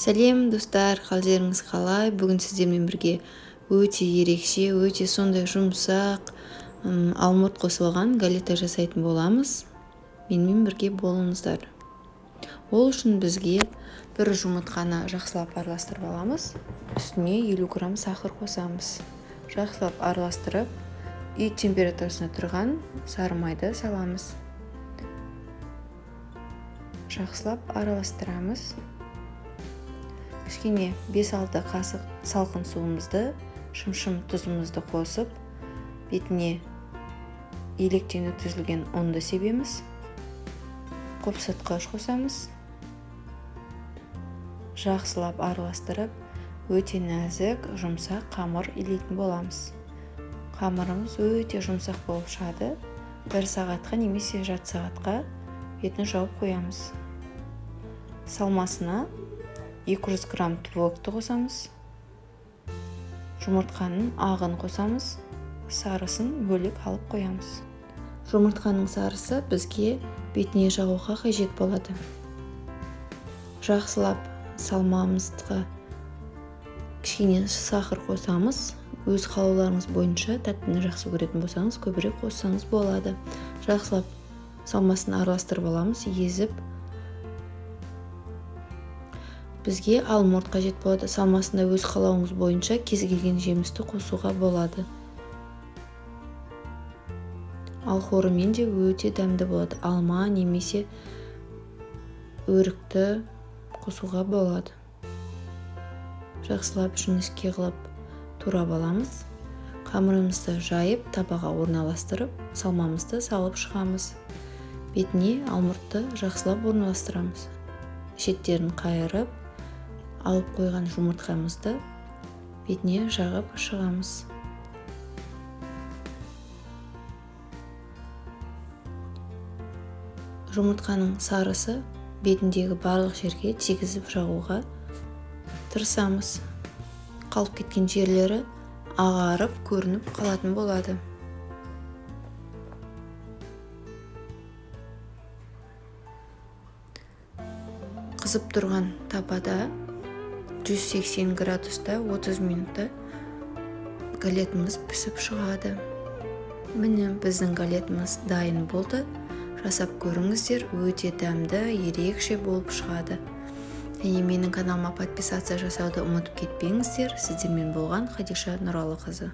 Сәлем, достар, қалдеріңіз қалай? Бүгін сіздермен бірге өте ерекше, өте сондай жұмсақ, алмұрт қосылған галета жасайтын боламыз. Менімен бірге болыңыздар. Ол үшін бізге бір жұмыртқаны жақсылап араластырып аламыз. Үстіне 50 грамм сахар қосамыз. Жақсылап араластырып, үй температурасында тұрған сары майды саламыз. Жақсылап араластырамыз. Кішкене 5-6 қасық салқын суымызды, шымшым тұзымызды қосып, бетіне електен өткізілген ұнды себеміз. Қопсытқыш қосамыз. Жақсылап араластырып, өте нәзік, жұмсақ қамыр илейтін боламыз. Қамырымыз өте жұмсақ болып шығады. 1 сағатқа немесе жарты сағатқа бетін жауып қоямыз. Салмасына 200 грамм творогты қосамыз. Жұмыртқаның ағын қосамыз, сарысын бөлек алып қоямыз. Жұмыртқаның сарысы бізге бетіне жағуға қажет болады. Жақсылап салмамызға кішкене сахар қосамыз. Өз қалауларыңыз бойынша тәттіні жақсы көретін болсаңыз, көбірек қоссаңыз болады. Жақсылап салмасын араластырып аламыз, езіп. Бізге алмұрт қажет болады. Салмасында өз қалауыңыз бойынша кез келген жемісті қосуға болады. Алхорымен де өте дәмді болады. Алма немесе өрікті қосуға болады. Жақсылап жіңішке қылып турап аламыз. Қамырымызды жайып, табаға орналастырып, салмамызды салып шығамыз. Бетіне алмұртты жақсылап орналастырамыз. Шеттерін қайырып, алып қойған жұмыртқамызды бетіне жағып шығамыз. Жұмыртқаның сарысы бетіндегі барлық жерге тигізіп жағуға тырысамыз. Қалып кеткен жерлері ағарып көрініп қалатын болады. Қызып тұрған табада 180 градуста 30 минутта галетіміз пісіп шығады. Міне, біздің галетіміз дайын болды. Жасап көріңіздер, өте дәмді, ерекше болып шығады. Және менің каналыма подписаться жасауды ұмытып кетпеңіздер. Сіздермен болған Хадиша Нұралықызы.